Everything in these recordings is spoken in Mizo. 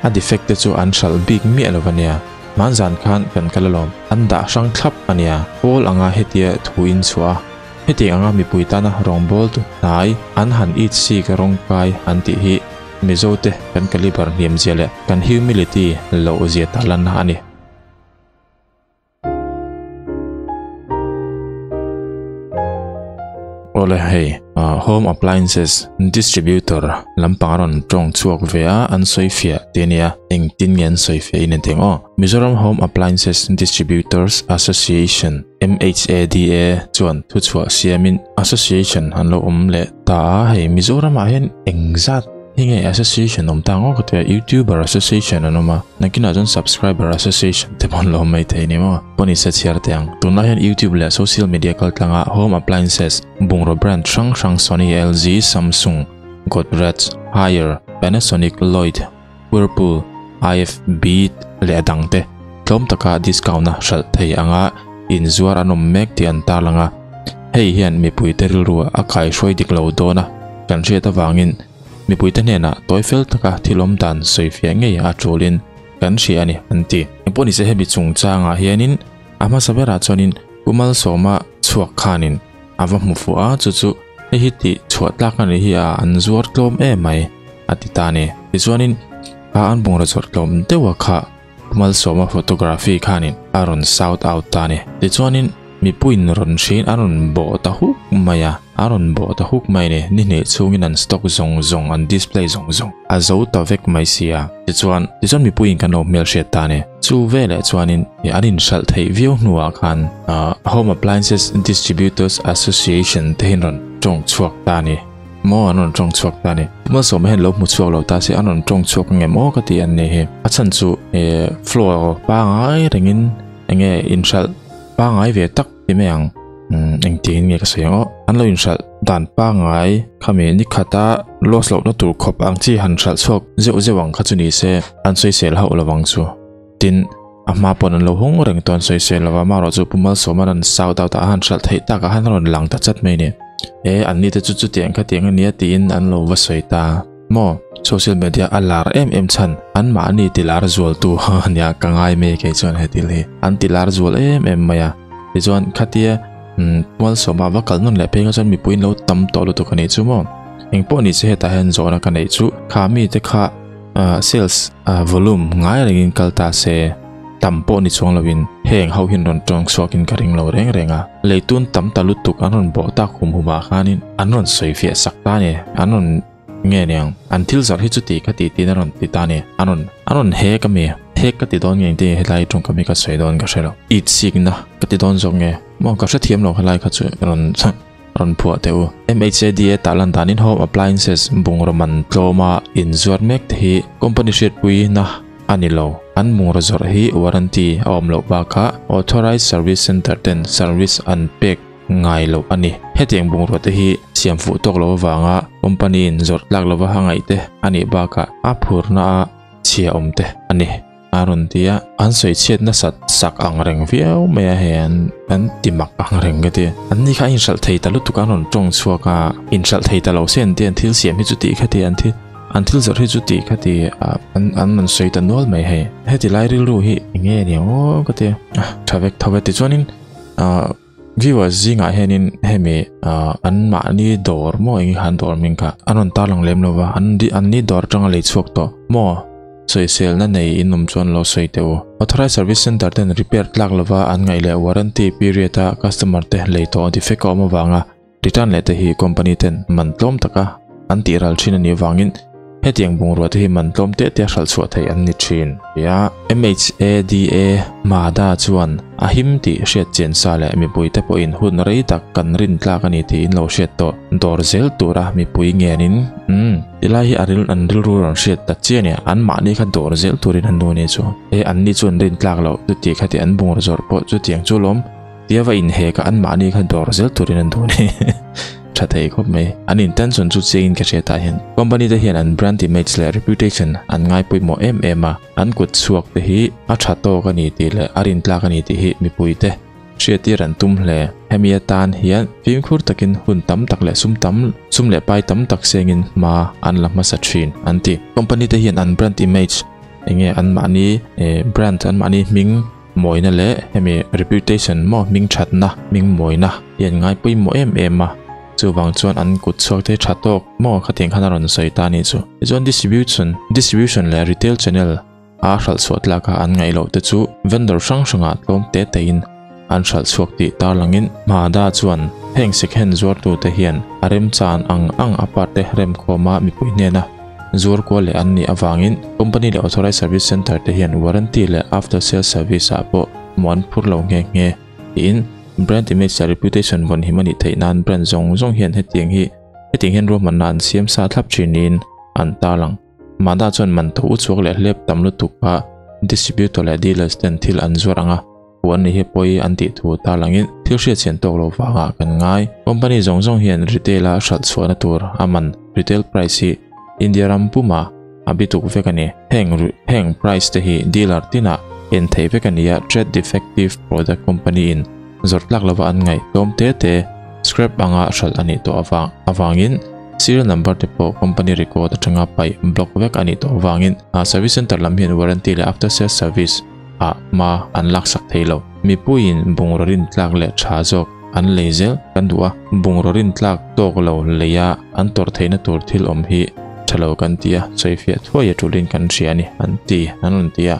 A defect te chu an hralh bik miah lo ania. Hmanzan khan kan kal alawm. An dah hrang thlap ania. Pawl anga hetia thu in chhuah a. Hetiang anga mipui tana rawngbâwl tu hnai an han it sik rawngkai an tih hi Mizote kan calibre hniamzia leh kan humility lohzia tarlanna a ni. Awle hei home appliances distributor lampang a rawn tawng chhuak ve a an sawi fiah tih a nia engtin nge an sawi fiah in engtiang aw Mizoram Home Appliances Distributors Association MHADA chuan thuchhuah siamin association an lo awm leh ta a hei Mizoram ah hian engzat Hi nge association awm ta ngawt ka ti a, youtuber association an awm a, nakinah chuan subscriber association te pawh an lo awm mai thei ni maw? Pawh ni se chhiar teh ang. Tunlai hian youtube leh social media kaltlanga home appliances, bungraw brand hrang hrang Sony, LG, Samsung, Godrej, Haier, Panasonic, Lloyd, Whirlpool, IFB leh a dang te tlawm taka discount a hralh thei anga inzuar an awm mek tih an tarlang a. Hei hian mipuite rilru a kaihruai dik lo dawn a kan hriat avangin mipuite hnenah tawi fel taka thil awm dan sawifiah ngei a tulin kan hria a ni an ti. Engpawh nise hemi chungchangah hianin a hmasa berah chuanin Pu Malsawma chhuak khanin a va hmu fuh a, chu chu hei hi tih chhuah tlak a nih hi a, an zuar tlawm em mai a ti ta a ni. Tichuanin kha an bungraw zawrh tlawm deuha kha Pu Malsawma photography khanin a rawn shout out ta a ni. Tichuanin mipuiin rawn hriin a rawn bawh ta huk mai a, a rawn bawh ta huk mai a ni. Ni hnih chhungin an stock zawng zawng, an display zawng zawng a zo ta vek mai si a. Tichuan, tichuan mipuiin kan lo hmelhriat ta a ni. Chu veleh chuanin an inhralh theih viau hnuah khan Home Appliances Distributors Association te hian rawn tawng chhuak ta a ni. Maw an rawn tawng chhuak ta a ni. Malsawma hian lo hmu chhuak lo ta se an rawn tawng chhuak ang em aw ka ti an ni hi. A chhan chu floor pangai rengin enge inhralh pangai ve tak ti mai ang. Engtiangin nge ka sawi ang aw. An lo inhralh dan pangai khami ni khata loss lohna tur khawp ang chi han hralh chhuak zeuh zeuh ang kha chu ni se an sawisel hauh lo ang chu. Tin, a hma pawn an lo hawng reng tawh an sawisel lo va, amaherawh chu Pu Malsawma rawn shout out ah a han hralh theih takah khan a rawn lang ta chat mai a ni. E, an ni te chu chutiang khatiang a nia tiin an lo va sawi ta maw? Social media a lar em em chhan an mahni ti lar zual tu a nia ka ngai mai kei chuan he thil hi an ti lar zual em em mai a tichuan khatia Malsawma va kal nawn leh phei kha chuan mipui in lo tam tawh lutuk a nih chu maw engpawh ni se hetah hian zawhna ka neih chu kha mite kha sales volume ngai rengin kal ta se tam pawh ni chuang lovin heng ho hian rawn tawng chhuakin ka ring lo reng reng a leitun tam ta lutuk an rawn bawh tak hum hum ah khanin an rawn sawi fiah sak ta a ni an rawn Nge niang, an thil zawrh hi chuti ka tih tiin a rawn ti ta a ni. A rawn, a rawn hek a mi? Hek ka ti dawn nge engtin nge helai tawngkam hi ka sawi dawn ka hre lo. It sikna ka ti dawn zawk nge? Maw ka hrethiam lo helai kha chu rawn rawn phuah teh u. MHADA tarlan danin home appliances bungraw man tlawma inzuar mek te hi company hriatpui na a ni lo. An bungraw zawrh hi warranty a awm loh bakah authorized service center ten service an pek ngai loh a ni. Hetiang bungrua te hi siam fuh tawk loh avanga company in zawrh tlak lova a ngaih te a nih bakah a phurna a chhia awm te a ni a rawn ti a. An sawi chhiat nasat sak ang reng viau mai a hei an an ti mak ang reng ka ti. An ni kha a inhralh thei ta lutuk a an rawn tawng chhuak a, inhralh thei ta lo se an ti an thil siam hi chu tih kha ti an thil an thil zawrh hi chu tih kha ti an an rawn sawi ta nual mai hei. Heti lai rilru hi eng nge ni ang aw ka ti a, tha vek tho e tichuanin ah Viewers zingah hianin hemi an mahni dawr maw eng han dawr hming kha an rawn tarlang lem lova an an ni dawr atanga lei chhuak tawh maw sawiselna nei in awm chuan lo sawi teh u. Authorized Service Centre ten repair tlak lova an ngaih leh warranty period a customer te lei tawh defect a awm avanga Return leh te hi company ten man tlawm taka an tih ral thin a nih avangin hetiang bungrua te hi man tlawm teh te a hralh chhuah theih an ni thin. Tia MHADA Mada chuan a him tih hriat chian sa leh mipui te pawhin hun rei tak kan rin tlak a ni tiin lo hriat tawh dawr zel tura mipui ngenin umm tilai hi a ril an rilru rawn hriat ta chian e anmahni kha dawr zel turin an nu a ni chu e anni chu an rin tlak loh chuti khati an bungraw zawrh pawh chutiang chu lawm Tia va inhek a anmahni kha dawr zel turin an duh a ni. Tha thei khawp mai. An intention chu chiangin ka hriat ah hian company te hian an brand image leh reputation an ngai pawimawh em em a, an kut chhuak te hi a tha tawk a ni tih leh a rintlak a ni tih hi mipui te hriattir an tum hle. Hemi atan hian fimkhur takin hun tam tak leh sum tam sum leh pai tam tak sengin hma an la hmasa thin an ti. Company te hian an brand image. Enge anmahni brand anmahni hming mawina leh hemi reputation maw hming thatna hming mawina hi an ngai pawimawh em em a chuvang chuan an kut chhuak te tha tawk maw khatiang khan a rawn sawi ta a nih chu. Tichuan distribution distribution leh retail channel a hralh chhuah tlak a an ngaih loh te chu vendor hrang hrangah tlawm te te in an hralh chhuak tih tarlangin Mada chuan heng second zuartute hian a remchan ang ang a part te remkhawma mipui hnena zuar kual leh an nih avangin company leh authorized service centre te hian warranty leh after sales service ah pawh hmuh an phur lo nghe nghe tiin brand image leh reputation vawn him a nih theih nan brand zawng zawng hian hetiang hi hetiang hian ruahmanna an siam sa thlap thin niin an tarlang. Mada chuan man tho uchhuak leh hlep tam lutuk a distributor leh dealers ten thil an zuar ang a. Huan ni hi pawi an tih thu tarlangin thil hriatchhian tawk lo vangah kan ngai. Company zawng zawng hian retail a hralh chhuahna tur a man, retail price, hi India ram puma a bituk vek a ni. Heng heng price te hi dealer tinah en theih vek a ni a, trade defective product company in zawrh tlak lova an ngaih tlawm te te scrap anga hralh a nih tawh avang avangin serial number te pawh company record atanga paih block vek a nih tawh avangin service center lam hian warranty leh after sales service ah hma an laksak thei lo. Mipuiin bungraw rintlak leh tha zawk an lei zel kan duh a, bungraw rintlak tawk lo leia an tawrh theihna tur thil awm hi tha lo kan ti a, sawifiah thuai a tulin kan hria a ni an ti an rawn ti a.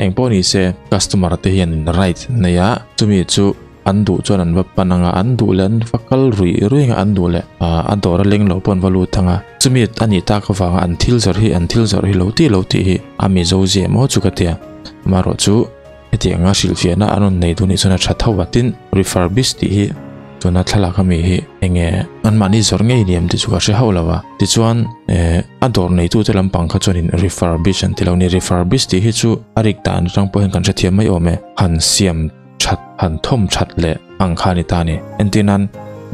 Engpawh ni se, customer te hian right nei a, chumi chu an duh chuan an va pan ang a, an duh leh an va kal ruih ruih ang a, an duh leh a dawr a leng loh pawh an va lut ang a, chumi a nih tak avanga an thil zawrh hi an thil zawrh hi lo tih lo tih hi a mizo zia maw chu ka tia. Amaherawh chu hetianga hrilhfiahna an rawn nei duh nih chuan a tha tho a, tin refurbish tih hi tuna thlalak ami hi enge anmahni zawrh ngei ni em tih chu ka hre hauh lo a, tichuan eh a dawr neitute lampang kha chuanin refurbish an ti lo a ni, refurbish tih hi chu a rik dan atang pawh hian kan hrethiam mai awm e, han siam that han thawm that leh ang kha a ni ta a ni. Entir nan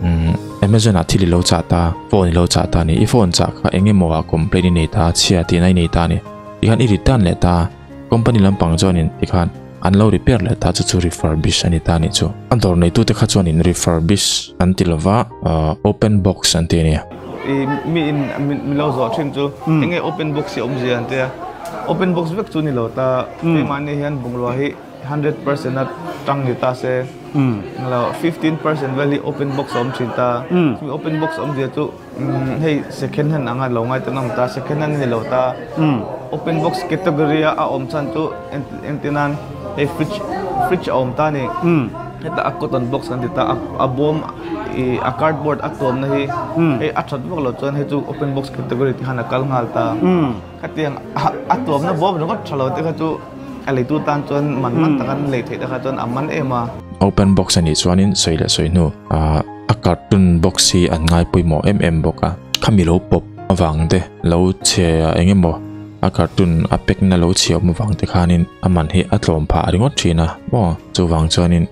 umm Amazon ah thil i lo chah ta, phone i lo chah ta a ni, i phone chah kha eng emaw ah complaint i nei ta, chhia tihna i nei ta a ni, tikhan i return leh ta, company lampang chuanin tikhan an lo repair leh ta chu chu refurbish a ni ta a nih chu. A dawr neitute kha chuanin refurbish an ti lova open box an ti a ni. I mi in min lo zawh thin chu enge open box hi awmzia an tia, open box vek chu ni lo ta, keimahni hian bungrua hi 100% a tang ni ta se englo 15% vel hi open box a awm thin ta chumi open box awm zia chu hei second hand anga lo ngai tan a awm ta second hand a ni lo ta open box category a a awm chhan chu entir nan hei fridge fridge a awm ta a ni hetah a cotton box kan ti ta a bawm ih a cardboard a tuamna hi hei a that vak loh chuan hei chu open box category ti khan a kal nghal ta. Khatiang a tuamna bawm ringawt tha lo te kha chu a leitu tan chuan man man taka an lei theih te kha chuan a man em a. Open box a nih chuanin sawi leh sawi hnu a cartoon box hi an ngai pawimawh em em bawk a. Khami lo pawp avang te lo chhe eng emaw a cartoon a pack na lo chhe awm avang te khanin a man hi a tlawm phah ringawt thin a maw. Chuvang chuanin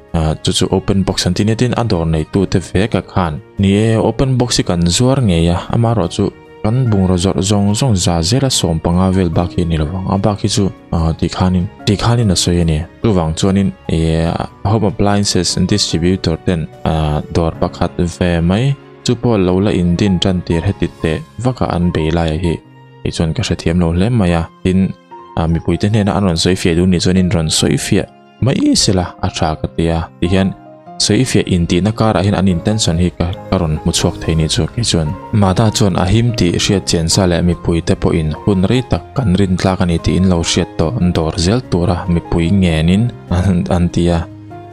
chu chu open box an ti nia tin a dawr neitu te vek a khan ni e open box hi kan zuar ngei a amaherawhchu Kan bungraw zawrh zawng zawng za zela 15 vel bak hi a ni lovang a bak hi chu tih khanin tih khanin a sawi a ni. Chuvang chuanin ih home appliances distributor ten dawr pakhat ve mai chu pawh lo la in din tan tir heti teh vaka an bei laia hi kei chuan ka hrethiam lo hle mai a. Tin mipui te hnena an rawn sawi fiah duh nih chuanin rawn sawi fiah Mai sela a tha ka ti a, tihian sawifiah intihna karah hian an intention hi ka ka rawn hmu chhuak thei nih chu kei chuan. Mada chuan a him tih hriat chian sa leh mipuite pawhin hun rei tak kan rin tlak a ni tih in lo hriat tawh dawr zel tura mipui ngenin an ti a,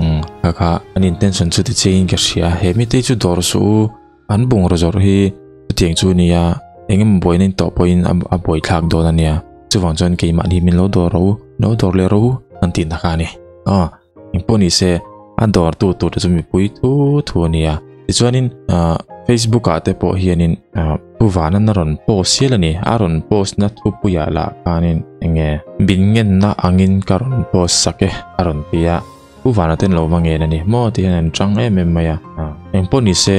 umm kha kha an intention chu ti chiangin ka hria, he mite hi chu dawr suh u. An bungraw zawrh hi chutiang chu a nia, eng emaw buaina in tawh pawhin a buaithlak dawn a nia. Chuvang chuan keimahni min lo dawr rawh u, lo dawr leh rawh u an tih na kha a ni. Aw, engpawh ni se a dawrtu tur te chu mipui thu thu a nia. Tichuanin Facebook ah te pawh hianin Pu Vanan a rawn post hial a ni. A rawn post na thupuiah lah khanin enge bin ngenna angin ka rawn post sak e a rawn ti a. Pu Vana ten lo va ngen a ni maw ti hian an chang em em mai a. Engpawh ni se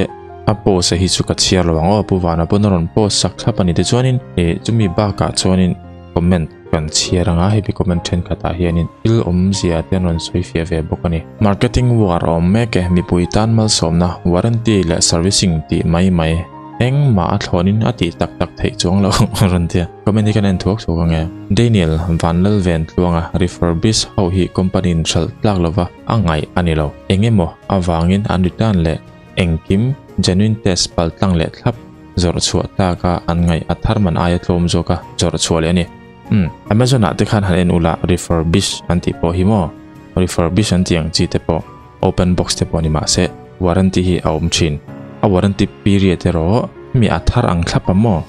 a post a hi chu ka chhiar lo ang aw Pu Vana pawn a rawn post sak thlap a ni tichuanin ih chumi bakah chuanin comment kan chhiar ang a hemi comment thenkhatah hianin thil awmzia te an rawn sawi fiah ve bawk a ni. Marketing war a awm mek e mipui tan malsawmna warranty leh servicing tih mai mai. Engmah a thlawnin a tih tak tak theih chuang loh a rawn ti a. Comment hi kan en thuak thuak ang e. Daniel Vanlalven Tluanga refurbish ho hi company in hralh tlak lova a ngaih a ni lo. Eng emaw avangin an return leh engkim genuine test pal tlang leh thlap zawrh chhuah tlaka an ngaih a thar man aia tlawm zawka zawrh chhuah leh a ni. Umm Amazon ah te khan han en ula refurbish an tih pawh hi maw refurbish an tih ang chi te pawh open box te pawh ni mahse warranty hi a awm thin. A warranty period erawh mi a thar ang thlap a maw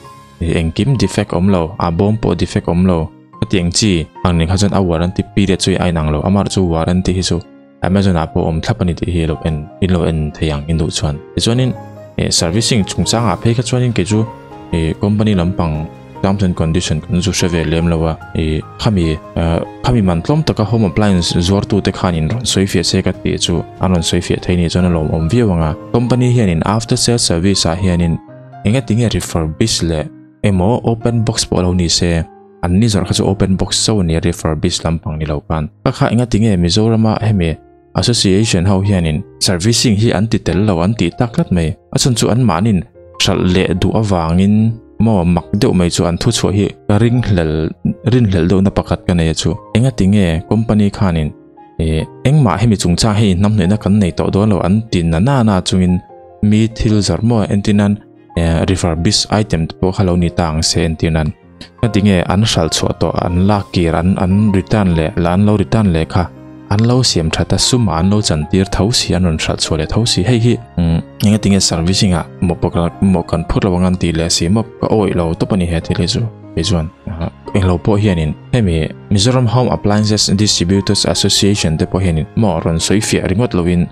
engkim defect awm lo a bawm pawh defect awm lo ka tih ang chi ang nen kha chuan a warranty period chu a inang lo amaherawhchu chu warranty hi chu Amazon ah pawh awm thlap a ni tih hi lo en in lo en thei ang in duh chuan. Tichuanin eh servicing chungchangah phei kha chuanin kei chu eh company lampang terms and condition kan zu hre ve lem lo a eh khami eh khami man tlawm taka home appliance zuartu te khanin rawn sawi fiah se ka tih chu an rawn sawi fiah thei ni chuan a lawmawm viau ang a. Company hianin after sales service ah hianin engatinge refurbish leh emaw open box pawh lo ni se. An ni zawrh kha chu open box chauh a nia refurbish lampang ni lo khan. Ka kha enga tinge Mizorama hemi association ho hianin servicing hi an ti tel lo an tih tak tlat mai. A chhan chu an mahnin hralh leh duh avangin maw mak deuh mai chu an thuchhuah hi ka ringhlel rinhlelh deuhna pakhat ka nei a chu. Enga tinge company khanin eh engmah hemi chungchang hei hnamhnawihna kan nei tawh dawn lo an ti na na na chungin mi thil zawrh maw entirnan eh refurbish item te pawh kha lo ni ta ang se entirnan. Heti nge an hralh chhuah tawh an lak kir an an return leh la an lo return leh kha an lo siam that a sum ah an lo chan tir tho si an rawn hralh chhuah leh tho si hei hi umm engati nge servicing ah mawh pawh mawh kan phut lo ang an tih leh si maw ka awih lo tawp a ni he thil hi chu kei chuan englo pawh hianin hemi Mizoram Home Appliances Distributors Association te pawh hianin maw rawn sawi fiah ringawt lovin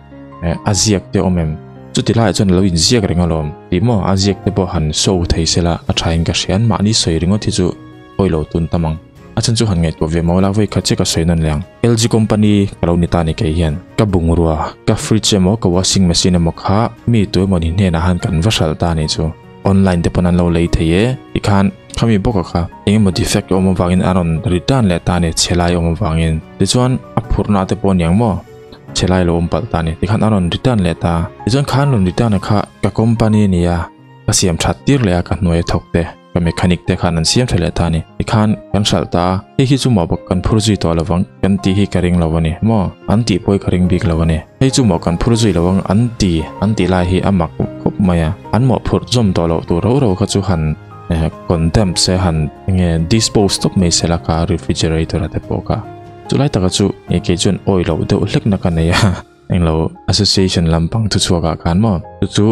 a ziak te awm em? Chuti laiah chuan a lo inziak reng alawm tih maw a ziak te pawh han show thei se la a tha in ka hria an mahni sawi ringawt hi chu pawi lo tun tam ang. A chhan chu han ngaihtuah ve maw la vawi khat che ka sawi nawn leh ang. LG company ka lo ni ta ni kei hian ka bungrua ka fridge emaw ka washing machine emaw kha mi tu emaw ni hnenah han kan va hralh ta ni chu online te pawn an lo lei thei e tikhan khami bawk a kha eng emaw defect awm avangin a rawn return leh ta ni chhe lai awm avangin tichuan a phurhna te pawh aniang maw. Che lai lo awm palh ta ni tikhan a rawn return leh ta tichuan khan rawn return a kha ka company a nia ka siam that tir leh a ka hnuai a thawk te ka mechanic te khan an siam tha leh ta ni tikhan kan hralh ta a hei hi chu maw kan phur zui tawh lovang kan tih hi ka ring lo a ni maw an tih pawh hi ka ring bik lo a ni hei chu maw kan phur zui lovang an ti an tih lai hi a mak khawp mai a an mawhphurh zawm tawh loh tur rau rau kha chu han condemn se han enge dispose tawp mai se la ka refrigerator a te pawh kha. Chu lai taka chu nge kei chuan awi loh deuh hlek na ka nei a, englo association lampang thu chhuak ah khan maw chu chu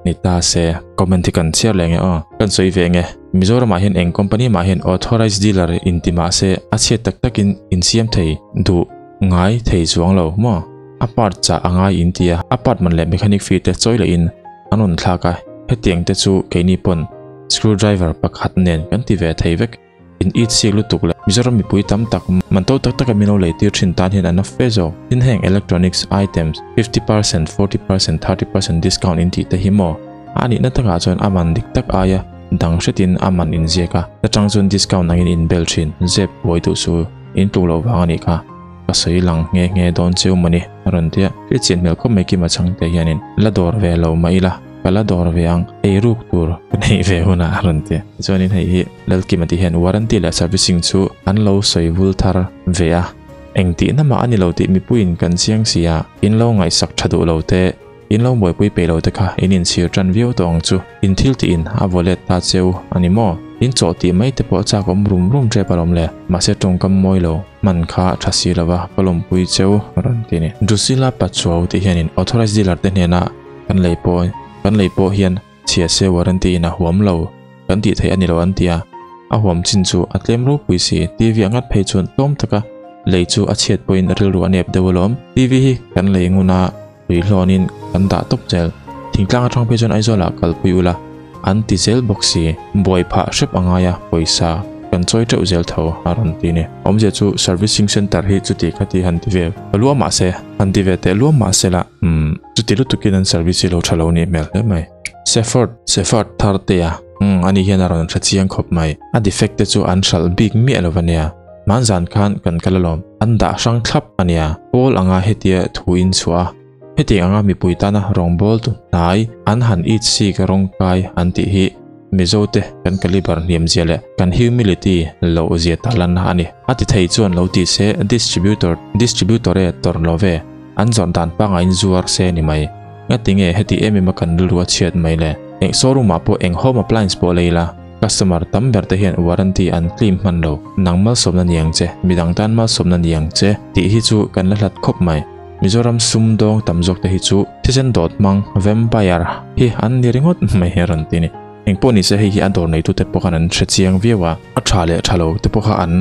ni ta se comment hi kan chhiar leh nge aw kan sawi ve nge Mizoram ah hian eng company mah hian authorized dealer in ti mah se a chhiat tak tak in in siam thei duh ngai thei chuang lo maw a part chah a ngai in ti a a part man leh mechanic fee te chawi leh in an rawn thlak a hetiang te chu keini pawn screwdriver pakhat nen kan ti ve thei vek. In it siak lutuk leh Mizoram mipui tam tak man to tak taka min lo lei tir thin tan hian an a fe zawk. Tin heng electronics items 50%, 40%, 30% discount in tih te hi maw? A nihna takah chuan a man dik tak aia dang hretin a man in ziak a, ta chang chuan discount angin in bel thin. Zep buai duh su, in tluk loh vang a nih kha. Ka sawi lang nghe nghe dawn cheu mawni a rawn ti a. Thil chian hmel khawp mai Kima chhangte hianin la dawr ve lo mah ila. Ka la dawr ve ang, ei ruk tur ka neih ve hunah a rawn ti. Tichuanin hei hi Lalkima tih hian warranty leh servicing chu an lo sawi vul thar ve a. Eng tihna mah a ni lo tih mipuiin kan chiang si a, in lo ngaihsak tha duh lo te, in lo buaipui peih lo te kha in inchhir tan viau tawh ang chu. In thil tiin a vaw let ta cheu a ni maw? In chawh tih mai te pawh chak awm rum rum tep alawm le. Mahse tawngkam mawi lo hman kha tha si lova ka lawmpui cheu a rawn ti ni. Drusilla Pachuau tih hianin authorized dealer te hnena Kan lei pawh kan lei pawh hian chhia se warranty in a huam lo kan tih theih a ni lo an ti a, a huam chin chu a tlem ropui si. TV a ngat phei chuan tlawm taka lei chu a chhiat pawhin rilru a nep deuh alawm. TV hi kan lei ngun a, tui hlawnin kan dah tawp zel. Thingtlang atang phei chuan Aizawlah kalpui ula an ti zel bawk si. Buai phah hrep a ngai a, pawisa kan chawi teuh zel tho a rawn ti ni. Awmzia chu servicing center hi chuti khati han ti ve luam mah se, han ti ve teh luam mah se la, umm. Chuti lutukin an service hi lo tha lo nih hmel hle mai. Seford, Seford thar te a, umm ani hian a rawn hre chiang khawp mai. A defect te chu an hralh bik miah lo ania. Hmanzan khan kan kal alawm. An dah hrang thlap ania. Pawl anga hetia thu in chhuah a. Hetiang anga mipui tana rawngbâwl tu hnai an han it sik rawng kai an tih hi Mizo te kan calibre hniam zia leh kan humility loh zia tarlanna a ni. A ti thei chuan lo ti se distributor distributor e tawrh lo ve, an zawrh dan pangaiin zuar se ni mai. Ngatinge heti em em a kan rilru a chhiat mai le? Eng showroom ah pawh eng home appliance pawh lei la, customer tam ber te hian warranty an claim hman lo. Nang malsawmna ni ang che, midang tan malsawmna ni ang che tih hi chu kan la hlat khawp mai. Mizoram sumdawng tam zawk te hi chu thisen dawt hmang, vampire, hi an ni ringawt mai hi a rawn ti a ni. Engpawh nise hei hi a dawr neitute pawh khan an hre chiang viau a, a tha leh tha lo te pawh kha an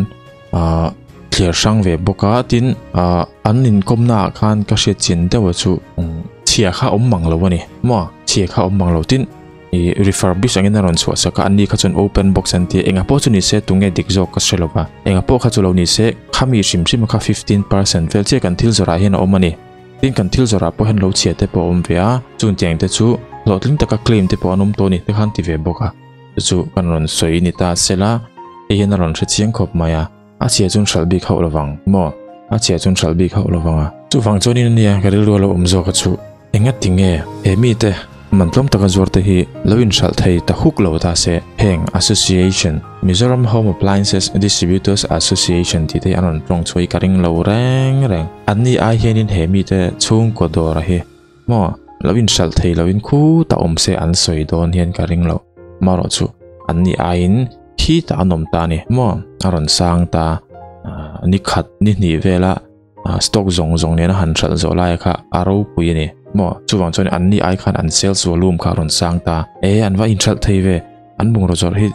ah thliar hrang ve bawk a, tin ah an inkawmna ah khan ka hriat chin deuh a chu chhia kha awm mang lo a ni maw chhia kha awm mang lo tin ih refurbish angin a rawn chhuah sak a an ni kha chuan open box an ti a engah pawh chu ni se tunge dik zawk ka hre lo va engah pawh kha chu lo ni se khami hrim hrim kha 15% vel chiah kan thil zawrh ah hian a awm a ni. Tin kan thil zawrah pawh hian lo chhia te pawh a awm ve a, chung tiang te chu hlawhtling taka claim te pawh an awm tawh a ni te khan ti ve bawk a, chu chu kan rawn sawi ni ta sela hei hian a rawn hre chiang khawp mai a, a chhia chuan hralh bik hauh lovang maw, a chhia chuan hralh bik hauh lovang a. Chuvang chuanin ania ka rilru a lo awm zawk a chu enga tinge he mite Man tlawm taka zuar te hi lo inhralh thei ta huk lo ta se, heng Association, Mizoram Home Appliances Distributors Association tih te hi an rawn tawng chhuah hi ka ring lo reng reng. Anni ai hianin he mite chhungkaw dawra hi maw lo inhralh thei loin khutah awm se an sawi dawn hian ka ring lo. Marawhchu anni aiin khitah an awm ta a ni maw a rawn sang ta ni khat ni hnih vela stock zawng zawng nena han hralh zawh lai kha a ropui a ni maw chuvang chuan an ni ai khan an sales volume kha a rawn sang ta e an va inhralh thei ve an bungraw zawrh hi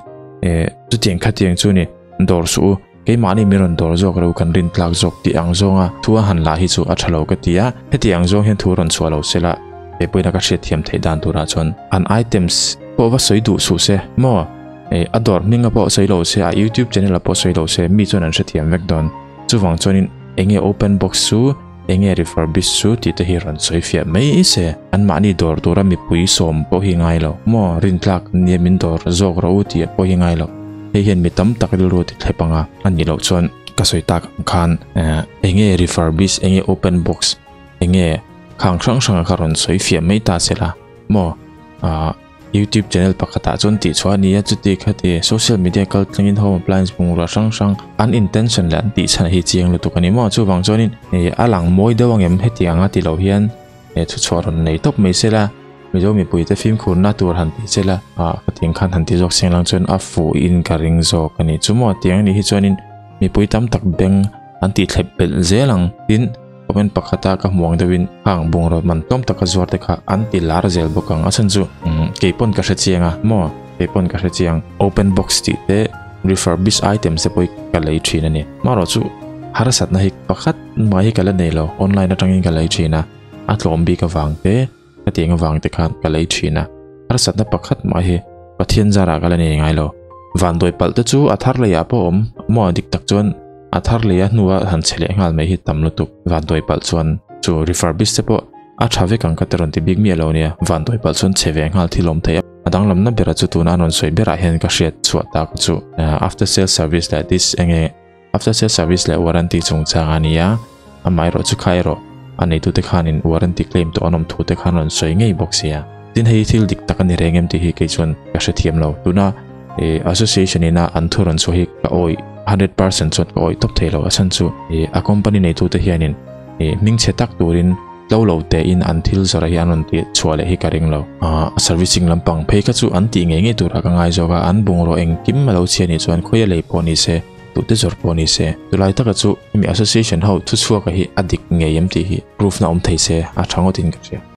e chutiang khatiang chu ni dawr suh u keimahni min rawn dawr zawk ro kan rin tlak zawk tih ang zawnga thu a han lah hi chu a tha lo ka ti a heti ang zawng hian thu rawn chhuah lo sela he pawhin a ka hriatthiam theih dan turah chuan an items pawh va sawi duh suh se maw e a dawr hminga pawh sawi lo se a youtube channel ah pawh sawi lo se mi chuan an hrethiam vek dawn. Chuvang chuanin enge open box chu, enge refurbish chu tih te hi rawn sawi fiah mai se. Anmahni dawr tura mipui sawm pawh hi ngai lo. Maw rintlak nia min dawr zawk rawh u tih pawh hi ngai lo. Hei hian mi tam tak rilru ti thlep anga a nih loh chuan ka sawi tak ang khan enge refurbish, enge open box, enge khang hrang hrang kha rawn sawi fiah mai ta se la maw. YouTube channel pakhatah chuan tih chhuah a ni a, chuti khati social media kal tlangin home appliance bungrua hrang hrang an intention leh an tih chhan hi chiang lutuk a ni maw? Chuvang chuanin ih a lang mawi deuh ang em hetiang a ti lo hian eh thuchhuah rawn nei tawp mai sela, Mizo mipuite fimkhurna tur han ti sela ah khatiang khan han ti zawk seng lang chuan a fuh in ka ring zawk a ni. Chu maw tiang a nih hi chuanin mipui tam tak beng an tih thlep belh zel ang tin comment pakhata ka hmuang deuhin hang bungraw man tlawm taka zuar te kha an ti lar zel bawk ang a chhan chu keipawn ka hre chiang a maw keipawn ka hre chiang open box tih te refurbish items te pawh hi ka lei thin a ni marawh chu harsatna hi pakhat mai hi ka la nei lo online atangin ka lei thin a a tlawm bik avang te ka tiang avang te khan ka lei thin a harsatna pakhat mah hi Pathian zarah ka la nei ngai lo vanduai palh te chu a thar leiah pawh awm maw dik tak chuan A thar leh a hnua han che leh nghal mai hi tam lutuk. Vanduai palh chuan chu refurbish te pawh a tha vek ang ka ti rawn ti bik miah lo nia. Vanduai palh chuan che ve nghal thil awm thei a. A danglamna bera chu tuna an rawn sawi berah hian ka hriat chhuah tak chu after sales service leh this enge after sales service leh warranty chungchang a nia. Amaherawh chu kha erawh a neitute khanin warranty claim tawh an awm thu te khan rawn sawi ngei bawk sia. Tin hei thil dik tak a ni reng em tih hi kei chuan ka hrethiam lo. Tuna association ina an thu rawn chhuah hi ka awih 100% chuan ka awih tawp thei lo. A chhan chu a company neitute hianin hmingchhe tak turin tlo lo tein an thil zawrh hi an rawn tih chhuah leh hi ka ring lo. Servicing lampang phei kha chu an tih ngei ngei turah ka ngai zawk a, an bungraw engkim a lo chhia nih chuan khawia lei pawh ni se, tute zawrh pawh ni se. Chulai taka chu hemi association ho thuchhuaka hi a dik ngei em tih hi proof na awm thei se a tha ngawtin ka hria.